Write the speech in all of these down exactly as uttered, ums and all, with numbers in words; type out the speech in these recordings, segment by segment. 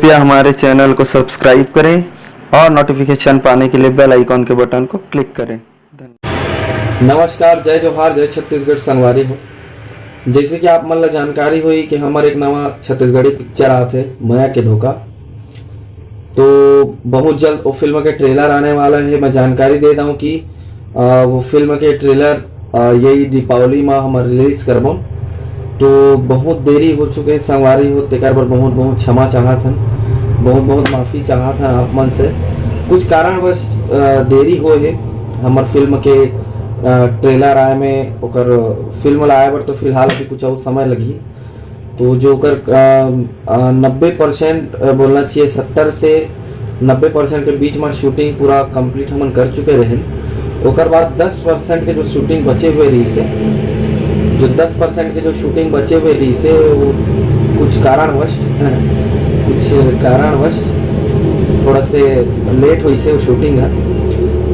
कृपया हमारे चैनल को सब्सक्राइब करें और नोटिफिकेशन पाने के लिए बेल आइकॉन के बटन को क्लिक करें। धन्यवाद। नमस्कार, जय जोहार, जय छत्तीसगढ़ संगवारी हो। जैसे कि आप मन ला जानकारी होही कि हमर एक नवा छत्तीसगढ़ी पिक्चर आत हे, मया के धोखा। तो बहुत जल्द वो फिल्म के ट्रेलर आने वाला है। मैं जानकारी दे दूं कि, अ, वो फिल्म के ट्रेलर, अ, यही दीपावली में हम रिलीज करबो। तो बहुत देरी हो चुके हैं संगवारी हो, तेकर बर बहुत बहुत क्षमा चाहत हन, बहुत बहुत माफी चाहत हन आप मन से। कुछ कारणवश, अ, देरी होए है हमर फिल्म के, अ, ट्रेलर आए में, ओकर फिल्म ला आए बर तो फिलहाल अभी कुछ और समय लगही। तो जो ओकर, अ, अ, नब्बे परसेंट, अ, बोलना चाहिए, सत्तर से नब्बे परसेंट के बीच में शूटिंग पूरा कंप्लीट हमन कर चुके रहेन। ओकर बाद दस परसेंट के जो शूटिंग बचे हुए रहिसे, जो दस परसेंट के जो शूटिंग बचे हुए रहिसे, वो कुछ कारणवश, कुछ कारणवश थोड़ा से लेट होइसे वो शूटिंग ह।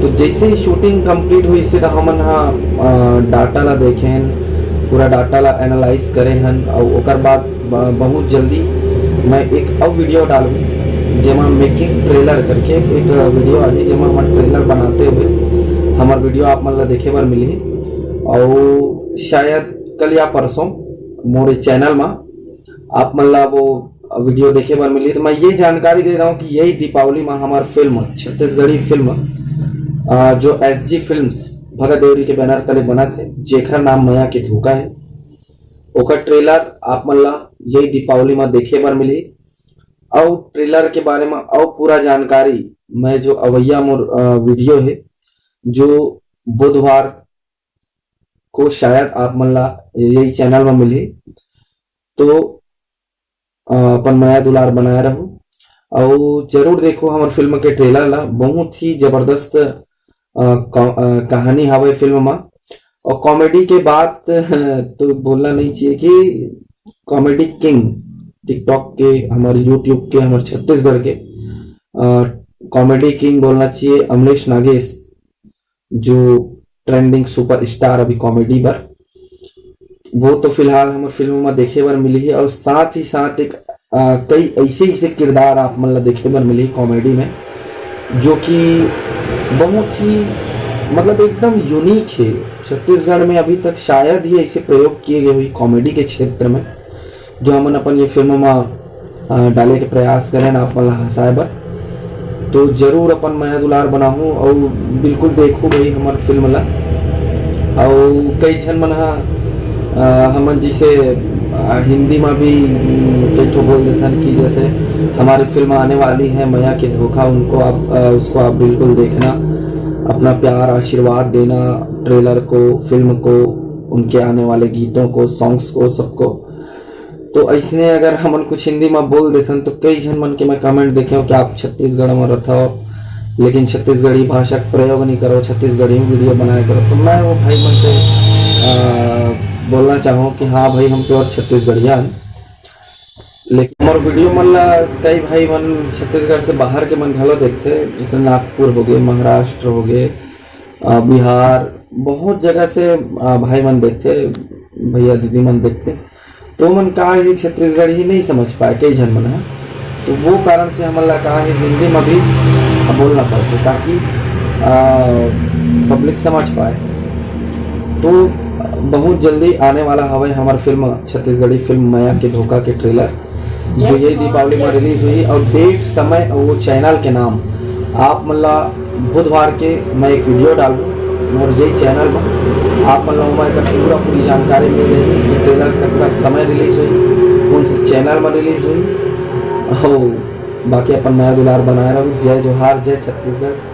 तो जैसे ही शूटिंग कंप्लीट होइसे, तो हमन ह, अ, डाटा ला देखेन, पूरा डाटा ला एनालाइज करे हन, और ओकर बाद ब-, बहुत जल्दी मैं एक अउ वीडियो डालूँ, जेमा मेकिंग ट्रेलर करके एक वीडियो आही, जेमा हमर ट्रेलर बनाते हुए हमर वीडियो आप मन ला देखे बर मिलही। और शायद कल या परसों मोर चैनल मा आप मन ला वो वीडियो देखे बर मिलही। तो मैं ये जानकारी दे दूं कि यही दीपावली मा हमर फिल्म, छत्तीसगढ़ी फिल्म, अ, जो एसजी फिल्म्स भगत देवरी के बैनर तले बनत हे, जेखर नाम मया के धोखा हे, ओकर ट्रेलर आप मन ला यही दीपावली मा देखे बर मिलही। अउ ट्रेलर के बारे मा अउ पूरा जानकारी मैं जो अवैया मोर, अ, वीडियो हे, जो बुधवार को शायद आप मन ला यही चैनल मा मिलही। तो, अ, अपन मया दुलार बनाए रहू, अउ जरूर देखो हमर फिल्म के ट्रेलर ला। बहुत ही जबरदस्त, अ, का-, अ, कहानी हवे फिल्म मा। और कॉमेडी के बात तो बोलना नहीं चाहिए कि कॉमेडी किंग TikTok के, हमारे YouTube के, हमारे छत्तीसगढ़ के, अ, कॉमेडी किंग बोलना चाहिए अमलेश नागेश, जो ट्रेंडिंग सुपरस्टार अभी कॉमेडी बर, वो तो फिलहाल हमर फिल्म में देखे बर मिलही। और साथ ही साथ एक, अ, कई ऐसे ऐसे किरदार आप मन ला देखे बर मिलही कॉमेडी में, जो कि बहुत ही, मतलब, एकदम यूनिक हे। छत्तीसगढ़ में अभी तक शायद ही ऐसे प्रयोग किए गए होही कॉमेडी के क्षेत्र में, जो हमन अपन ये फिल्म में, अ, डाले के प्रयास करेन आप मन ला हंसाए बर। तो जरूर अपन मया दुलार बनाहू और बिल्कुल देखू भाई हमर फिल्म ला। और कई झन मन हा, अ, हमन जिसे, अ, हिंदी में भी, उम, कई ठो बोल देथन कि जैसे हमारी फिल्म आने वाली है मया के धोखा, उनको आप, अ, उसको आप बिल्कुल देखना, अपना प्यार आशीर्वाद देना ट्रेलर को, फिल्म को, उनके आने वाले गीतों को, सॉन्ग्स को, सबको। तो ऐसने अगर हमन कुछ हिंदी में बोल देथन तो कई झन मन के मैं कमेंट देखे हूँ कि आप छत्तीसगढ़ में रहता हो लेकिन छत्तीसगढ़ी भाषा का प्रयोग नहीं करो, छत्तीसगढ़ी में वीडियो बनाया करो। तो मैं वो भाई मन से, अ, बोलना चाहूँ कि हाँ भाई, हम प्योर छत्तीसगढ़िया हन। लेकिन हमर वीडियो मन ला कई भाई मन छत्तीसगढ़ से बाहर के मन घलो देखते, जैसे नागपुर हो गए, महाराष्ट्र हो गए, अ, बिहार, बहुत जगह से, अ, भाई मन देखते, भैया दीदी मन देखते। तो मन का है छत्तीसगढ़ी नहीं समझ पाए कई झन मन है, तो वो कारण से हमन ला का है हिंदी में भी बोलना पड़ते, ताकि, अ, पब्लिक समझ पाए। तो बहुत जल्दी आने वाला हवे हमर फिल्म, छत्तीसगढ़ी फिल्म मया के धोखा के ट्रेलर, जो ये दीपावली में रिलीज हुई। और डेट, समय और वो चैनल के नाम आप मन ला बुधवार के मैं एक वीडियो डालूँ मोर यही चैनल में, आप मन ला ओमा एकर पूरा पूरी जानकारी मिल जाही कि ट्रेलर कतका समय रिलीज हुई, कौन से चैनल में रिलीज हुई। और बाकी अपन मया दुलार बनाए रहू। जय जोहार, जय छत्तीसगढ़।